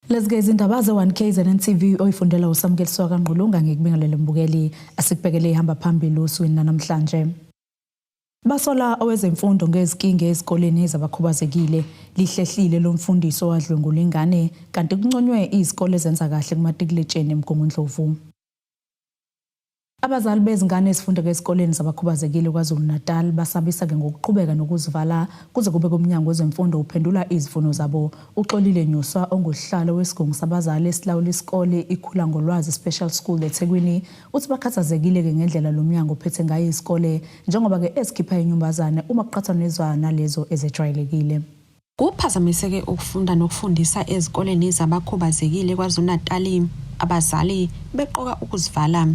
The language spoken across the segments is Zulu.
Lezi-ke izindaba ze-1 KZN TV oyifundela uSamukeliswa kaNgqulunga. Ngikubingelele mbukeli, asikubhekele ihamba phambili osukwini namhlanje. Basola owezemfundo ngezikinga ezikoleni zabakhubazekile. Lihlehlile lo mfundisi owadlwengula ingane, kanti kunconywe izikole ezenza kahle kumatikuletsheni eMgungundlovu. Abazali bezingane ezifunda ezikoleni zabakhubazekile KwaZulu-Natal basabisa-ke ngokuqhubeka nokuzivala kuze kube komnyango wezemfundo uphendula izifuno zabo. UXolile Nyuswa, ongusihlalo wesigungu sabazali esilawula isikole iKhula Ngolwazi Special School eThekwini, uthi bakhathazekile-ke ngendlela lo mnyango ophethe ngayo isikole, njengoba-ke ezikhipha inyumbazane uma kuqhathaniswa nalezo ezejwayelekile. Kuphazamiseke ukufunda nokufundisa ezikoleni zabakhubazekile KwaZulu-Natal, abazali beqoka ukuzivala.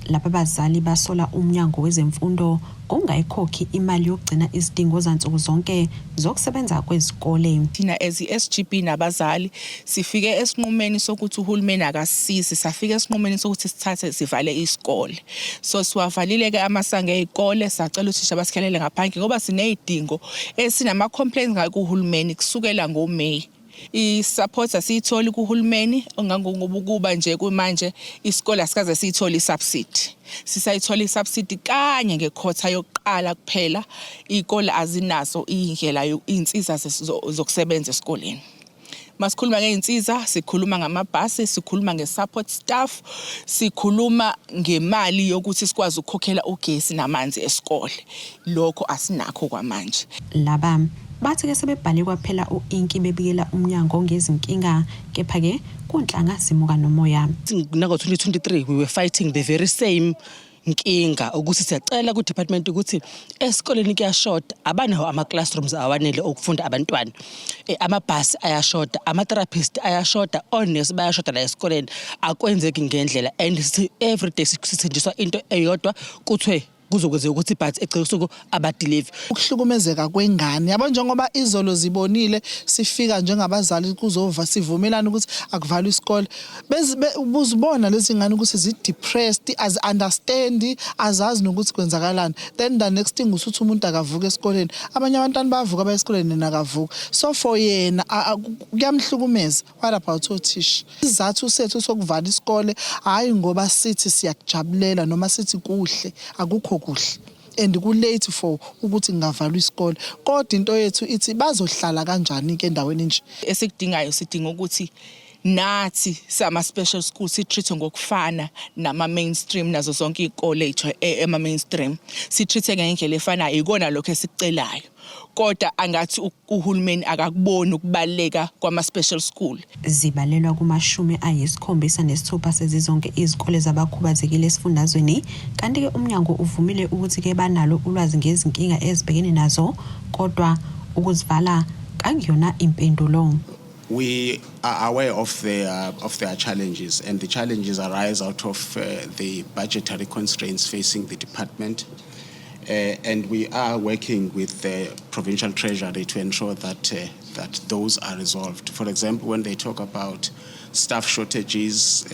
Laba bazali basola umnyango wezemfundo ngokungayikhokhi imali yokugcina izidingo zansuku zonke zokusebenza kwezikole. Thina as i-SGB nabazali sifike esinqumeni sokuthi uhulumeni akasisizi, safika esinqumeni sokuthi sithathe sivale isikole. So siwavalile-ke amasango ey'kole, sacela othisha basikhalele ngaphandle ngoba siney'dingo esinama-complaints ngayo kuhulumeni kusukela ngoMeyi. I-support asiyitholi kuhulumeni, ongangokuba nje kumanje isikole asikaze siyithole i-subsidy. Sisayithola i-subsidy kanye ngekhotha yokuqala kuphela. Iy'kole azinazo iy'ndlela, iy'nsiza zokusebenza esikoleni. Masikhuluma ngey'nsiza, sikhuluma ngamabhasi, sikhuluma nge-support staff, sikhuluma ngemali yokuthi sikwazi ukukhokhela ugesi namanzi esikole. Lokho asinakho kwamanje. Laba bathi-ke sebebhale kwaphela u-inki bebikela umnyango ngezinkinga, kepha-ke kunhlanga zimuka nomoya. Nango-2023 we were fighting the very same nkinga, ukuthi siyacela ku-department ukuthi esikoleni kuyashoda, abanawo ama-classrooms awanele okufunda abantwana, amabhasi ayashoda, ama-therapist ayashoda, onesi bayashoda la esikoleni. Akwenzeki ngendlela and every day sithenjiswa into eyodwa, kuthiwe kuzokwenzeka ukuthi, but egcina usuku abadeliver. Ukuhlukumezeka kwengane yabo, njengoba izolo zibonile sifika njengabazali kuzova sivumelana ukuthi akuvalwe isikole, buzibona lezi ngane ukuthi zi-depressed, azi-understand, azazi nokuthi kwenzakalani. Then the next thing usuthi umuntu akavuka esikoleni, abanye abantwana bayavuka baye esikoleni, yena akavuka. So for yena kuyamhlukumeza. What about othisha? Isizathu sethu sokuvala isikole, hhayi ngoba sithi siyakujabulela noma sithi kuhle, akukho kuhle and ku-late for ukuthi kungavalwa isikole, kodwa into yethu ithi bazohlala kanjani-ke endaweni nje? Esikudingayo, sidinga ukuthi nathi sama-special school si-treat ngokufana nama-mainstream nazo zonke iy'kole ema-mainstream, si-treat ngendlela efanayo. Ikona lokho esikucelayo, kodwa angathi uhulumeni akakuboni ukubaluleka kwama-special school. Zibalelwa kuma-76 sezizonke izikole zabakhubazekile esifundazweni, kanti-ke umnyango uvumile ukuthi-ke banalo ulwazi ngezinkinga ezibhekene nazo, kodwa ukuzivala kakuyona impendulo. We are aware of their challenges, and the challenges arise out of the budgetary constraints facing the department. And we are working with the provincial treasury to ensure that those are resolved. For example, when they talk about staff shortages,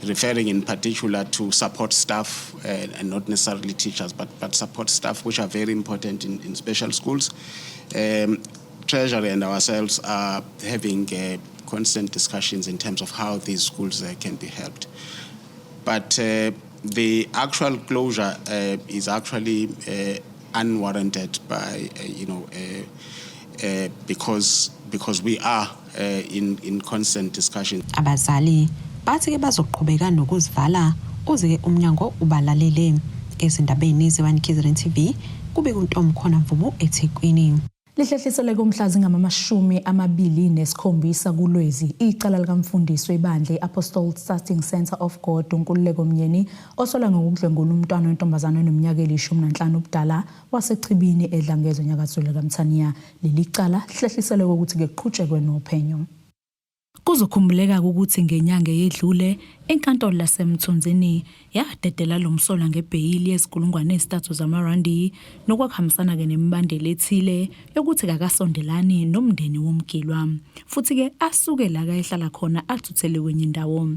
referring in particular to support staff and not necessarily teachers, but support staff, which are very important in special schools. Treasury and ourselves are having constant discussions in terms of how these schools can be helped. But the actual closure is actually unwarranted by, because we are in constant discussion. Abazali bathi-ke bazoqhubeka nokuzivala uze-ke umnyango ubalalele. Ezindabeni ze-1 KZN TV, kube kuNtomkhona Mvubu, eThekwini. Lihlehliselwe kumhla zingama-27 kuLwezi icala likamfundisi webandla i-Apostle Starting Center of God, uNkululeko Mnyeni, osola ngokudlwengula umntwana wentombazane oneminyaka eli-15 ubudala waseChibini eDlangezwe, enyakatho likaMthaniya. Leli cala lihlehliselwe ukuthi-ke kuqhutshekwe nophenyo. Kuzokhumbuleka ukuthi ngenyanga eyedlule inkantolo laseMthunzini yadedela lo msolwa ngebheyili yezi-3,000 zamarandi, nokwakuhambisana-ke nemibandela ethile yokuthi kakasondelani nomndeni womgilwa, futhi-ke asuke la kayehlala khona athuthele kwenye indawo.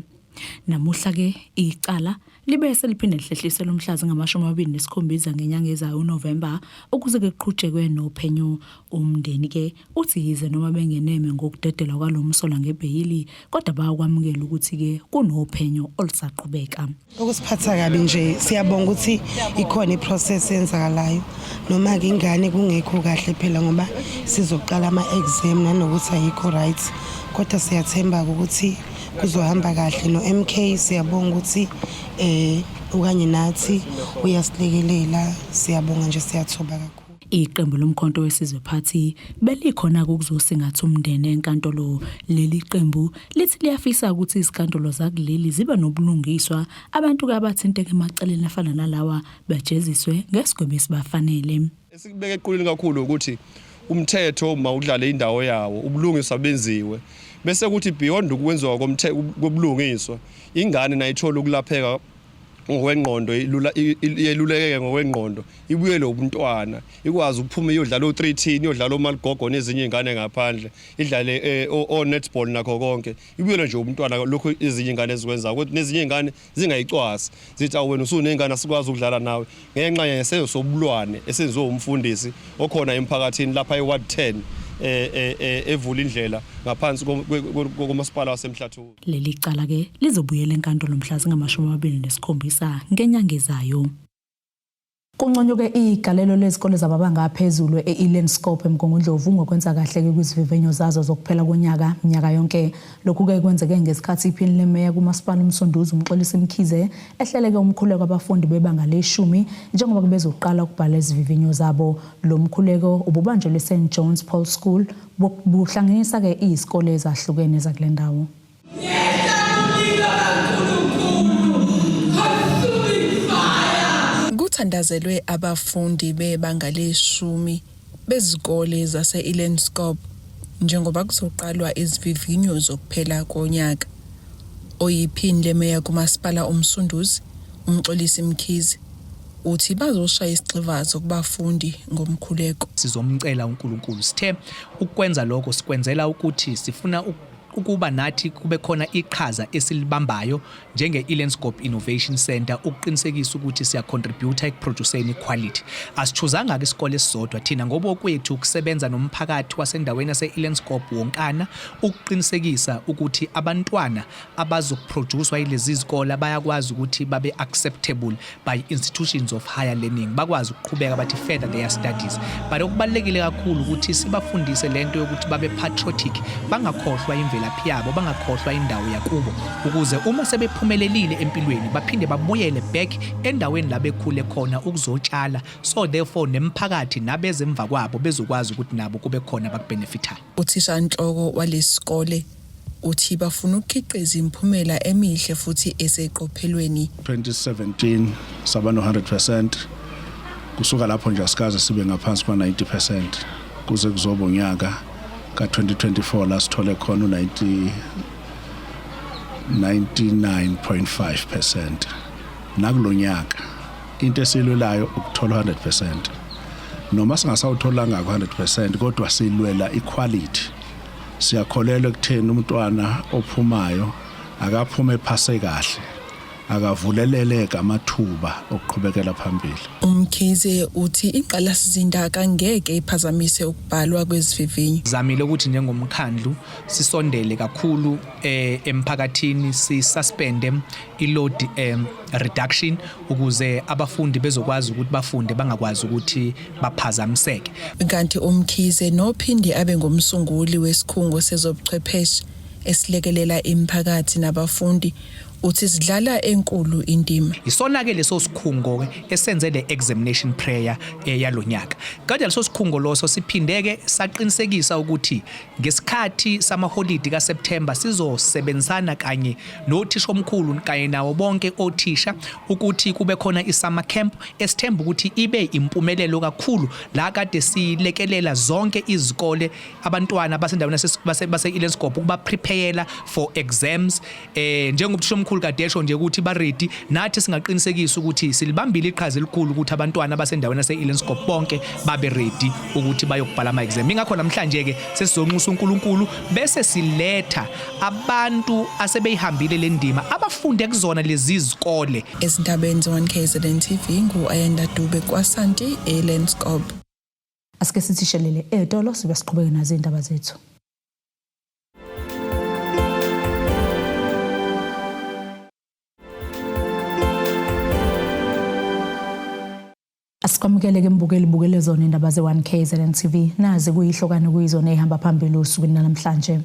Namuhla-ke icala libe seliphinde lihlehliselwa umhla zingama-27 ngenyanga ezayo uNovemba ukuze kuqhutshekwe nophenyo. Umndeni-ke uthi yize noma bengeneme ngokudedelwa kwalo msolwa ngebheyili kodwa bayakwamukela ukuthi-ke kunophenyo olusaqhubeka. Okusiphatha kabi nje, siyabonga ukuthi ikhona iprocess eyenzakalayo, noma-ke ingane kungekho kahle phela ngoba sizoqala ama-exam nanokuthi ayikho right, kodwa siyathemba-ke ukuthi kuzohamba kahle. No-MK siyabonga ukuthi ukanye nathi uyasilekelela, siyabonga nje, siyathoba kakhulu. Iqembu loMkhonto weSizwe Party belikhona ukuzosingatha umndeni enkantolo. Leli qembu lithi liyafisa ukuthi izinkantolo zakuleli zibe nobulungiswa, abantu-ke abathinteka emacaleni afana nalawa bajeziswe ngesigwebo esibafanele. Esikubeka eqhulwini kakhulu ukuthi umthetho mawudlale indawo yawo, ubulungiswa benziwe, bese kuthi beyond ukwenziwa kobulungiswa, ingane nayo ithole ukulapheka ngokwengqondo, yelulekeke ngokwengqondo, ibuyele ubuntwana, ikwazi ukuphuma iyodlala o-3 tin, iyodlala omaligogo nezinye iy'ngane ngaphandle, idlale o-netball nakho konke, ibuyele nje ubuntwana, lokhu ezinye iy'ngane ezikwenzayo, ukuthi nezinye iy'ngane zingayicwasi zithi awu wena usuney'ngane asikwazi ukudlala nawe, ngenxa yesenzo sobulwane esenziwe umfundisi okhona emphakathini lapha e-Ward 10 evula indlela ngaphansi komasipala waseMhlathuze. Leli cala ke lizobuyela enkantolo mhla zingama-27 ngenyanga ezayo. Kunconywe igalelo lezikole zamabanga aphezulu e-Elandskop eMgungundlovu ngokwenza kahle kwizivivinyo zazo zokuphela konyaka minyaka yonke. Lokhu-ke kwenzeke ngesikhathi iphini lemeya kuMasipala uMsunduzi uMxolisi Mkhize ehleleke umkhuleko abafundi bebanga leshumi njengoba bezoqala ukubhala izivivinyo zabo. Lo mkhuleko ububanjelwe eSt John's Paul School, buhlanganisa-ke izikole ezahlukene zakule ndawo. Kuthandazelwe abafundi bebanga leshumi bezikole zase-Elandskop njengoba kuzoqalwa izivivinyo zokuphela konyaka. Oyiphini lemeya kuMasipala uMsunduzi, uMxolisi Mkhize, uthi bazoshaya isigxivazo kubafundi ngomkhuleko. Sizomcela uNkulunkulu. Sithe ukwenza lokho sikwenzela ukuthi sifuna ukuba nathi kube khona iqhaza esilibambayo njenge-Elandskop Innovation Centre ukuqinisekisa ukuthi siyacontributa ekuproduceni iquality. Asichuzanga-ke isikole esisodwa thina ngoba okwethu ukusebenza nomphakathi wasendaweni yase-Elandskop wonkana ukuqinisekisa ukuthi abantwana abazokuproducwa yilezi zikole bayakwazi ukuthi babe acceptable by institutions of higher learning, bakwazi ukuqhubeka bathi further their studies. But okubalulekile kakhulu ukuthi sibafundise lento yokuthi babe patriotic, bangakhohlwa imvelaphi yabo, bangakhohlwa indawo yakubo, ukuze uma sebephumelelile empilweni baphinde babuyele back endaweni la bekhule khona ukuzotshala, so therefore nemphakathi nabezemva kwabo bezokwazi ukuthi nabo kube khona abakubenefithayo. Uthishanhloko walesikole uthi bafuna ukukhiqiza imiphumela emihle futhi eseqophelweni. 2017 saba no 100%, kusuka lapho nje asikaze sibe ngaphansi kwa 90% kuze kuzoba unyaka ka 2024 la sithole khona u 99.5%. Nakulonyaka into esilwelayo ukuthola 100%, noma singasawutholanga ku 100%, kodwa silwela iquality. Siyakholelwa ekutheni umntwana ophumayo akaphume ephase kahle, akavuleleleke amathuba okuqhubekela phambili. UMkhize uthi ingqalasizinda kangeke iphazamise ukubhalwa kwezivivinyo. Zamile ukuthi njengomkhandlu sisondele kakhulu emphakathini, sisuspende i-load reduction ukuze abafundi bezokwazi ukuthi bafunde, bangakwazi ukuthi baphazamiseke. Kanti uMkhize nophinde abe ngumsunguli wesikhungo sezobuchwepheshe esilekelela imiphakathi nabafundi uthi sidlala enkulu indima. Isona ke leso sikhungo ke esenze le examination prayer yalonyaka. Kanti leso sikhungo loso siphindeke saqinisekisa ukuthi ngesikhathi samaholidi kaSeptember sizosebenzisana kanye nothisha omkhulu kanye nawo bonke othisha ukuthi kube khona isummer camp esithemba ukuthi ibe impumelelo kakhulu, la kade silekelela zonke izikole, abantwana basendaweni base Elandskop ukuba prepare for exams, njengoba uthisha omkhulu omkhulu kadesho nje ukuthi ba ready, nathi singaqinisekisa ukuthi silibambile iqhaza elikhulu ukuthi abantwana abasendaweni yase-Elandskop bonke babe ready ukuthi bayokubhala ama-exam. Ingakho namhlanje ke sesizonxusa uNkulunkulu bese siletha abantu asebeyihambile le ndima abafunde kuzona lezi zikole. Ezindabeni ze-1KZN TV ngu-Ayanda Dube kwaSanti eLandskop. Asike sithi shelele etolo sibe siqhubeke nazo izindaba zethu. Asikwamukele ke mbukeli bukele zona indaba ze-1 KZN TV nazi kuyihlokane kuyizona ehamba phambili osukwini namhlanje.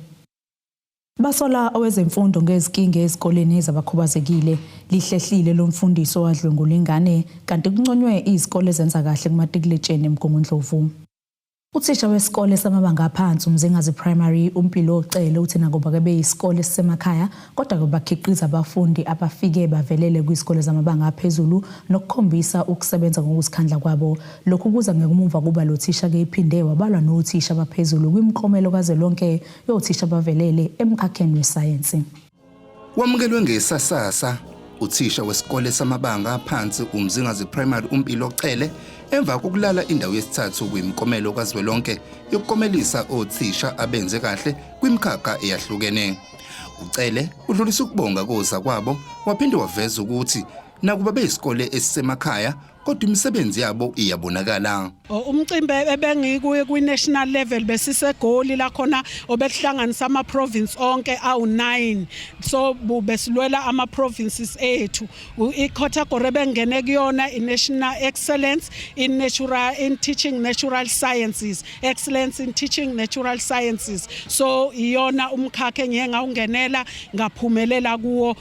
Basola owezemfundo ngezikinga ezikoleni ezabakhubazekile lihlehlile lo mfundisi owadlwengula ingane kanti kunconywe izikole ezenza kahle kumatikuletsheni eMgungundlovu. Uthisha wesikole samabanga aphansi uMzingazi Primary uMpilo Cele uthi nakuba ke beyisikole esisemakhaya kodwa ke bakhiqiza abafundi abafike bavelele kwizikole zamabanga aphezulu nokukhombisa ukusebenza ngokuzikhandla kwabo. Lokhu kuza ngemuva kuba lo thisha ke iphinde wabalwa nothisha abaphezulu kwimiklomelo kazwelonke yothisha abavelele emkhakheni wesayensi. Wamukelwe ngesasasa uthisha wesikole samabanga aphansi uMzingazi Primary uMpilo Cele emva kokulala indawo yesithathu kwimiklomelo kazwelonke yokukomelisa othisha abenze kahle kwimikhakha eyahlukene. Ucele udlulisa ukubonga koza kwabo waphinde waveza ukuthi nakuba beyisikole esisemakhaya kodwa imisebenzi yabo iyabonakala. Umcimbi ebengikuye kwi-national level besisegoli la khona obekuhlanganisa ama-province onke awu-9, so besilwela ama-provinces ethu. I-category ebengene kuyona i-national excellence in natural in teaching natural sciences, excellence in teaching natural sciences. So iyona umkhakha engiye ngawungenela ngaphumelela kuwo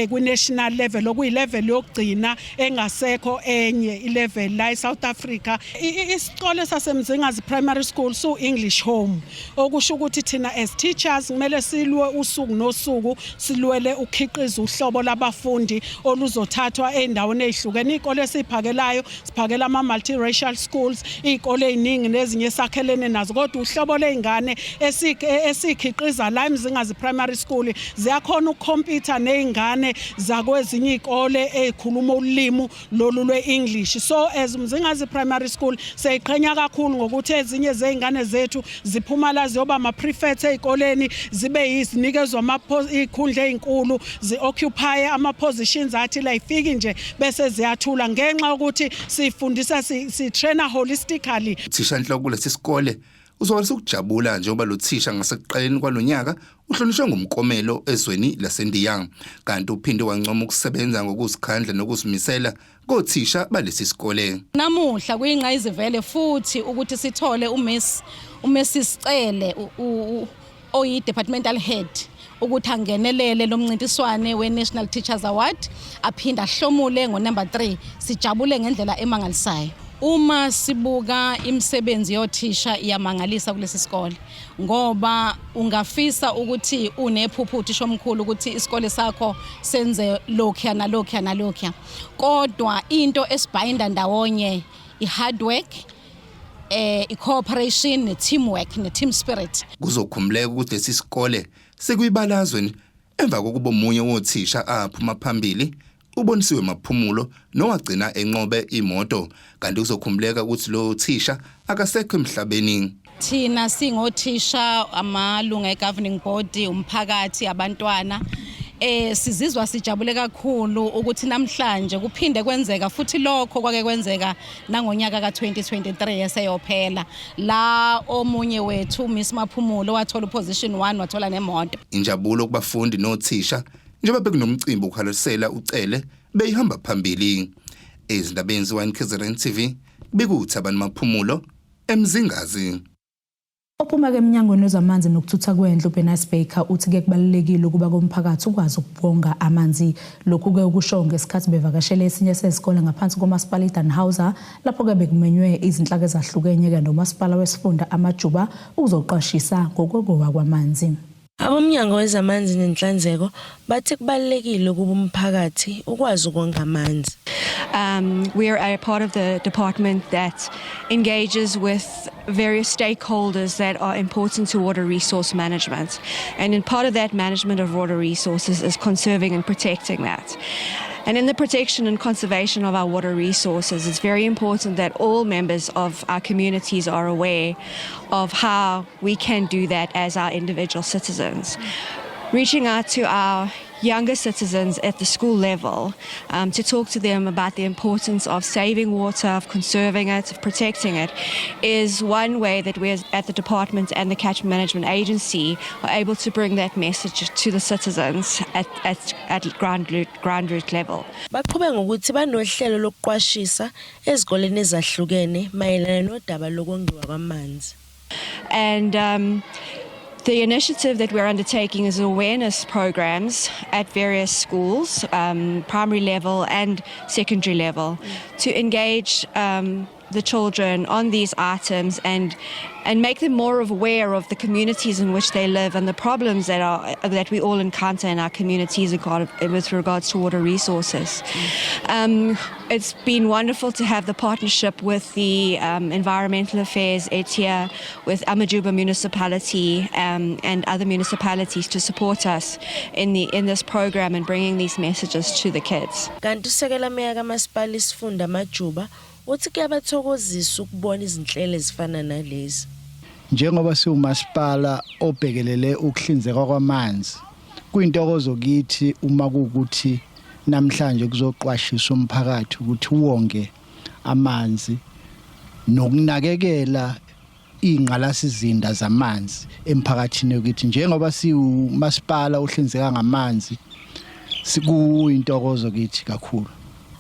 kwi-national level, okuyi-level yokugcina, engasekho enye i-level la e-South Africa. Isikole saseMzingazi Primary School su English Home, okusho ukuthi thina as teachers kumele silwe usuku nosuku, silwele ukukhiqiza uhlobo labafundi oluzothathwa ey'ndaweni ey'hlukene. Iy'kole esiyiphakelayo, siphakela ama-multiracial schools, iy'kole ey'ningi nezinye esakhelene nazo, kodwa uhlobo ley'ngane esiyikhiqiza la eMzingazi Primary School ziyakhona ukukhompitha ney'ngane zakwezinye iy'kole ey'khuluma ulimi lolu lwe-English. So as Mzingazi Primary School siyayiqhenya kakhulu ngokuthi ezinye zey'ngane zethu ziphuma la ziyoba ama-prefects ey'koleni, zibe yizinikezwa iy'khundla ey'nkulu, zi-occupy ama-positions athi la ifiki nje bese ziyathula, ngenxa yokuthi sifundisa, si-trainer holistically. Uthisha nhloko kulesi sikole uzokwazi ukujabula njengoba lo thisha ngasekuqaleni kwalonyaka uhlonishwe ngomklomelo ezweni laseNdiya, kanti uphinde wancoma ukusebenza ngokuzikhandla nokuzimisela kothisha balesi sikole. Namuhla kuyingqayizivele futhi ukuthi sithole uMiss uMrs Cele oyi-departmental head ukuthi angenelele lo mncintiswane we-National Teachers Award, aphinde ahlomule ngo-number 3. Sijabule ngendlela emangalisayo. Uma sibuka imisebenzi yothisha iyamangalisa kulesi sikole, ngoba ungafisa ukuthi unephupho uthisha omkhulu ukuthi isikole sakho senze lokhuya nalokhuya nalokhuya, kodwa into esibhayinda ndawonye i-hard work, i-cooperation ne-teamwork ne-team spirit. Kuzokhumbuleka ukuthi lesi sikole sekuyibalazweni emva kokuba omunye wothisha aphuma phambili ubonisiwe Maphumulo nowagcina enqobe imoto, kanti kuzokhumbuleka ukuthi lo thisha akasekho emhlabeni. Thina singothisha, amalunga e-governing board, umphakathi, abantwana, sizizwa sijabule kakhulu ukuthi namhlanje kuphinde kwenzeka futhi lokho kwake kwenzeka nangonyaka ka-2023 eseyophela, la omunye wethu Miss Maphumulo wathola uposition 1, wathola nemoto. Injabulo kubafundi nothisha njengoba bekunomcimbi ukuhalalisela uCele beyihamba phambili. Ezindabeni ze-1 KZN TV bekuthi abantu Maphumulo eMzingazi. Ophuma-ke emnyangweni wezamanzi nokuthutha kwendle uBernice Baker uthi-ke kubalulekile ukuba komphakathi ukwazi ukubonga amanzi. Lokhu-ke ukusho ngesikhathi bevakashele esinye sezikole ngaphansi komasipala iDannhauser, lapho-ke bekumenywe izinhlaka ezahlukene-ke nomasipala wesifunda Amajuba ukuzoqwashisa ngokokuwa kwamanzi. AboMnyango wezaManzi neNhlanzeko bathi kubalulekile ukuba umphakathi ukwazi ukonga amanzi. We are a part of the department that engages with various stakeholders that are important to water resource management. And in part of that management of water resources is conserving and protecting that. And in the protection and conservation of our water resources, it's very important that all members of our communities are aware of how we can do that as our individual citizens. Reaching out to our younger citizens at the school level to talk to them about the importance of saving water, of conserving it, of protecting it, is one way that we at the department and the Catchment Management Agency are able to bring that message to the citizens at ground root level. Baqhube ngokuthi banohlelo lokuqwashisa ezikoleni ezahlukene mayelana nodaba lokongiwa kwamanzi. And the initiative that we're undertaking is awareness programs at various schools, primary level and secondary level, to engage the children on these items and make them more aware of the communities in which they live and the problems that we all encounter in our communities with regards to water resources. It's been wonderful to have the partnership with the Environmental Affairs ETIA, with Amajuba Municipality and other municipalities to support us in this program and bringing these messages to the kids. Kanti usekela meya kamasipala isifunda Amajuba uthi kuyabathokozisa ukubona izinhlelo ezifana nalezi. Njengoba siwumasipala obhekelele ukuhlinzekwa kwamanzi, kuyintokozo kithi uma kuwukuthi namhlanje kuzoqwashisa umphakathi ukuthi wonge amanzi nokunakekela ingqalasizinda zamanzi emphakathini ukuthi njengoba siwumasipala ohlinzeka ngamanzi, sikuyintokozo kithi kakhulu.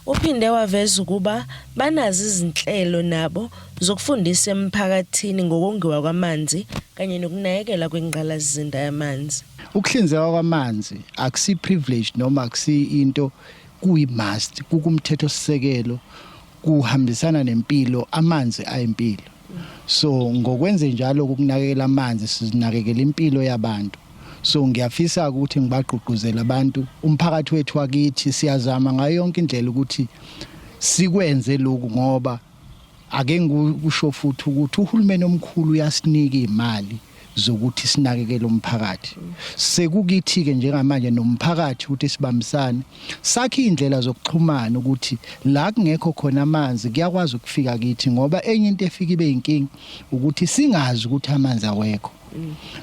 Uphinde waveza ukuba banazo izinhlelo nabo zokufundisa emphakathini ngokongiwa kwamanzi kanye nokunakekela kwengqalasizinda yamanzi. Ukuhlinzeka kwamanzi akusi privilege noma akusi into, kuyi must, kukumthetho sisekelo, kuhambisana nempilo. Amanzi ayimpilo, so ngokwenze njalo ukunakekela amanzi sizinakekela impilo yabantu. So ngiyafisa ukuthi ngibagqugquzele abantu, umphakathi wethu wakithi. Siyazama ngayo yonke indlela ukuthi sikwenze lokhu, ngoba ake ngikusho futhi ukuthi uhulumeni omkhulu uyasinika imali zokuthi sinakekele umphakathi. Sekukithi ke njengamanje nomphakathi ukuthi sibambisane, sakhe indlela zokuxhumana ukuthi la kungekho khona amanzi kuyakwazi ukufika kithi, ngoba enye into efika ibe inkinga ukuthi singazi ukuthi amanzi awekho.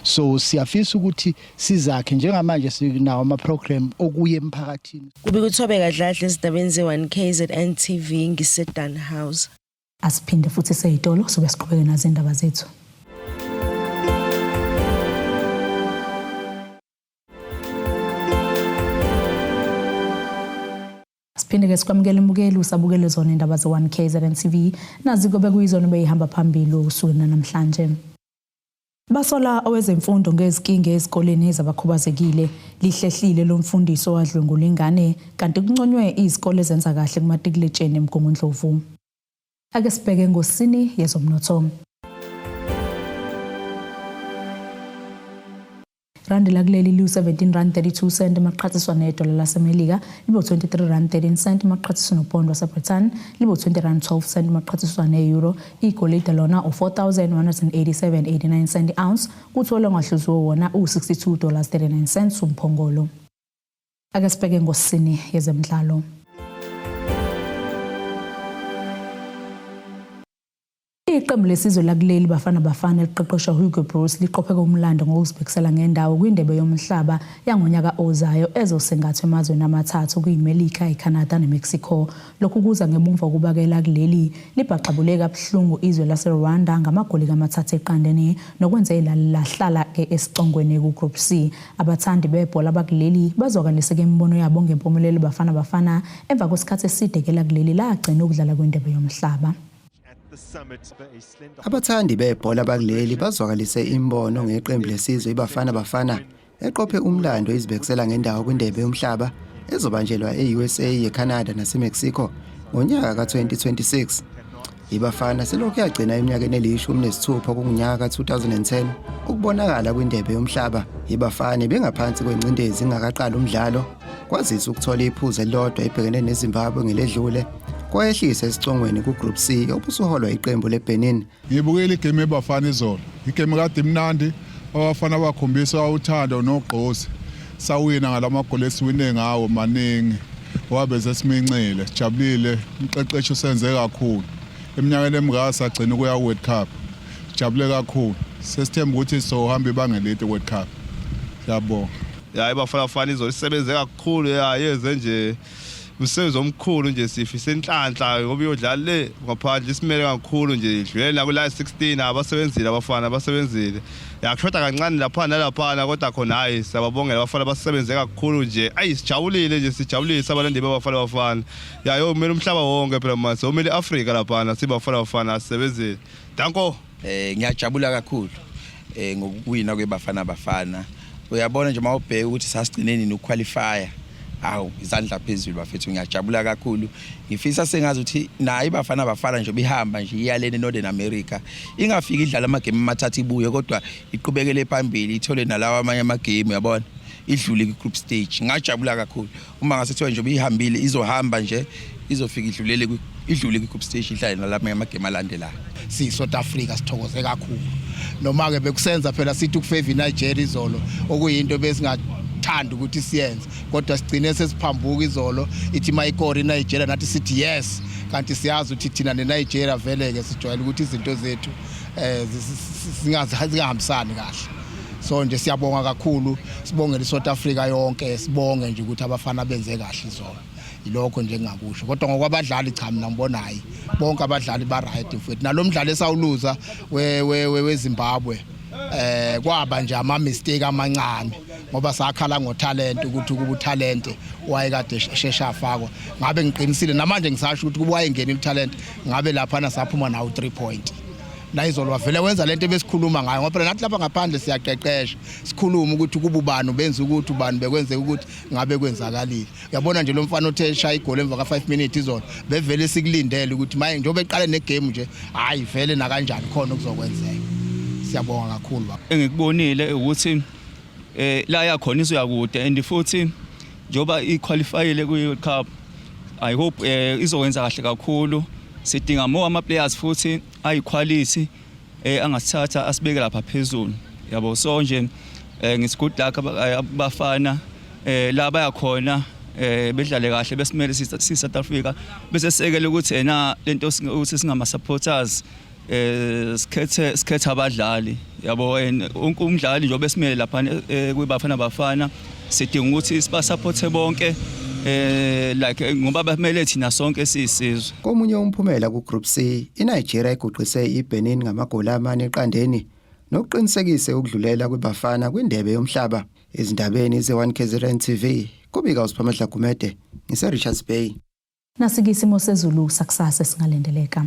So siyafisa ukuthi sizakhe, njengamanje sinawo ama program okuya emphakathini. Kubika uThobeka Dladla ezindabeni ze-1 KZN TV ngise-Dannhauser. Asiphinde futhi seyitolo sobe siqhubeke nazo indaba zethu. Siphinde ke sikwamukele mbukeli, usabukele zona indaba ze-1 KZN TV. Nazi kobe kuyizona beyihamba phambili usuku namhlanje. Basola owezemfundo ngezikinga ezikoleni zabakhubazekile. Lihlehlile lo mfundisi owadlwengula ingane, kanti kunconywe izikole ezenza kahle kumatikuletsheni eMgungundlovu. Ake sibheke ngosini yezomnotho. Randi lakuleli liwu-17 rand 32 cent maqhathiswa nedola laseMelika, libe u-23 rand 13 cent maqhathiswa nopondo waseBritain, libe u-20 rand 12 cent maqhathiswa ne-euro. Igolide lona u-4187.89 cent ounce, kuthi olongahluziwe wona u-62 dollars 39 cents umphongolo. Ake sibheke ngosini yezemidlalo. Iqembu lesizwe lakuleli Bafana Bafana eliqeqeshwa Hugo Broos liqopheke umlando ngokuzibekisela ngendawo kwindebe yomhlaba yangonyaka ozayo ezosingathwa emazweni amathathu, kuyiMelika, iCanada neMexico. Lokhu kuza ngemuva kokubakela kuleli libhaxabule kabuhlungu izwe laseRwanda ngamagoli 3-0, nokwenze lahlala ke esicongweni ku-Group C. Abathandi bebhola bakuleli bazwakalise imibono yabo ngempumelelo Bafana Bafana emva kwesikhathi eside ke lakuleli lagcina ukudlala kwindebe yomhlaba. Abathandi bebhola bakuleli bazwakalise imibono ngeqembu lesizwe iBafana Bafana eqophe umlando izibekisela ngendawo kwindebe yomhlaba ezobanjelwa e-USA, eCanada naseMexico ngonyaka ka-2026. IBafana selokhu yagcina eminyakeni eli-16 kungunyaka ka-2010 ukubonakala kwindebe yomhlaba. IBafana ibingaphansi kwengcindezi ingakaqali umdlalo kwazise ukuthola iphuzu elilodwa ibhekene neZimbabwe ngeledlule kwayehlisa esicongweni ku-Group C obusuholwa iqembu leBenin. Ngibukile igame yeBafana izolo. Igame kade imnandi, abafana bakhombisa uthando nogqozi. Sawina ngalamagoli esiwine ngawo maningi. Wabe sesimincile, sijabulile, umqeqeshi usenze kakhulu. Eminyakeni emingaka sagcina ukuya ku-World Cup. Sijabule kakhulu. Sesithemba ukuthi sizohamba ibanga elide ku-World Cup. Siyabonga. Ya iBafana Bafana izolo isebenze kakhulu ya yenze nje umsebenzi omkhulu nje sifise inhlanhla ngoba iyodlala le ngaphandle isimele kakhulu nje idlulele nakula 16 abasebenzile abafana abasebenzile yakushoda kancane lapha nalaphana kodwa khona hayi siyababongela abafana basebenze kakhulu nje ayi sijabulile nje sijabulile abalandeli babafana bafana ya yomele umhlaba wonke phela manje omele iAfrika laphana sibafana bafana asebenzile danko Eh ngiyajabula kakhulu eh ngokuwina kweBafana Bafana. Uyabona nje mawubheka ukuthi sasigcine nini ukuqualifya. Awu izandla phezulu bafethu ngiyajabula kakhulu. Ngifisa sengazi ukuthi nayo iBafana Bafana nje bihamba nje iyalene eNorthern America. Ingafiki idlala amagame amathathu ibuye kodwa iqhubekele phambili ithole nalawa amanye amagame uyabona. Idlule ku group stage. Ngajabula kakhulu. Uma ngase kuthiwa nje ibihambile izohamba nje izofika idlulele idlule kwi-group stage ihlale nalamanye amagemu alandelayo. Siyi-South Africa sithokoze kakhulu noma-ke bekusenza phela sithi ukufeva iNigeria izolo okuyinto besingathandi ukuthi siyenze kodwa sigcine sesiphambuka izolo ithi mayikora iNigeria nathi sithi yes kanti siyazi ukuthi thina neNigeria vele-ke sijwayele ukuthi izinto zethu um zingahambisani kahle so nje siyabonga kakhulu sibongele iSouth Africa yonke sibonge nje ukuthi abafana benze kahle izolo ilokho nje engingakusho kodwa ngokwabadlali cha mina ngibona hayi bonke abadlali ba right mfowethu nalomdlalo esawuluza we weZimbabwe eh kwaba nje ama mistake amancane ngoba sakhala ngotalent ukuthi kuba utalent wayekade shesha afakwa ngabe ngiqinisile namanje ngisasho ukuthi kuba wayengenile utalent ngabe lapha na saphuma nawo 3 point nayizolo wavele wenza lento ebesikhuluma ngayo ngoba phela nathi lapha ngaphandle siyaqeqesha sikhulume ukuthi kuba ubani ubenza ukuthi ubani bekwenzeka ukuthi ngabe kwenzakalile uyabona nje lo mfana othe eshaya igoli emva ka-5 minutes izolo bevele sikulindele ukuthi maye njengoba eqale negame nje hhayi vele nakanjani khona okuzokwenzeka siyabonga kakhulu baba engikubonile ukuthi eh la yakhona izoya kude and futhi njengoba iqualifyile kwi-World Cup I hope eh izokwenza kahle kakhulu sidinga more ama players futhi ayiquality eh angasithatha asibeke lapha phezulu yabo so nje eh ngithi good luck abafana eh la bayakhona eh bedlale kahle besimele si South Africa bese sekele ukuthi ena lento ukuthi singama supporters eh sikhethe sikhetha abadlali yabo and wonke umdlali njengoba esimele lapha eh, kwiBafana Bafana sidinga ukuthi sibasupporte bonke eh like eh, ngoba bamele thina sonke siyisizwe. Komunye umphumela ku-Group C, iNigeria iguqise iBenin ngamagoli amane eqandeni nokuqinisekise ukudlulela kwiBafana kwiNdebe yoMhlaba. Ezindabeni ze-1 KZN TV, kubika uSiphamandla Gumede, ngise-Richards Bay. Nasike isimo sezulu sakusasa esingalindeleka.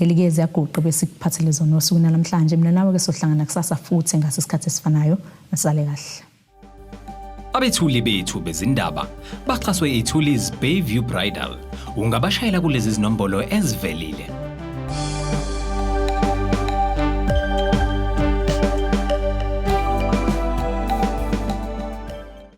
Bukeli-ke ziyaguqa besikuphathele zona osukwini namhlanje. Mina nawe-ke sohlangana kusasa futhi ngaso isikhathi esifanayo. Nasale kahle. Abethuli bethu bezindaba baxhaswe iThulis Bayview Bridal. Ungabashayela kulezi zinombolo ezivelile.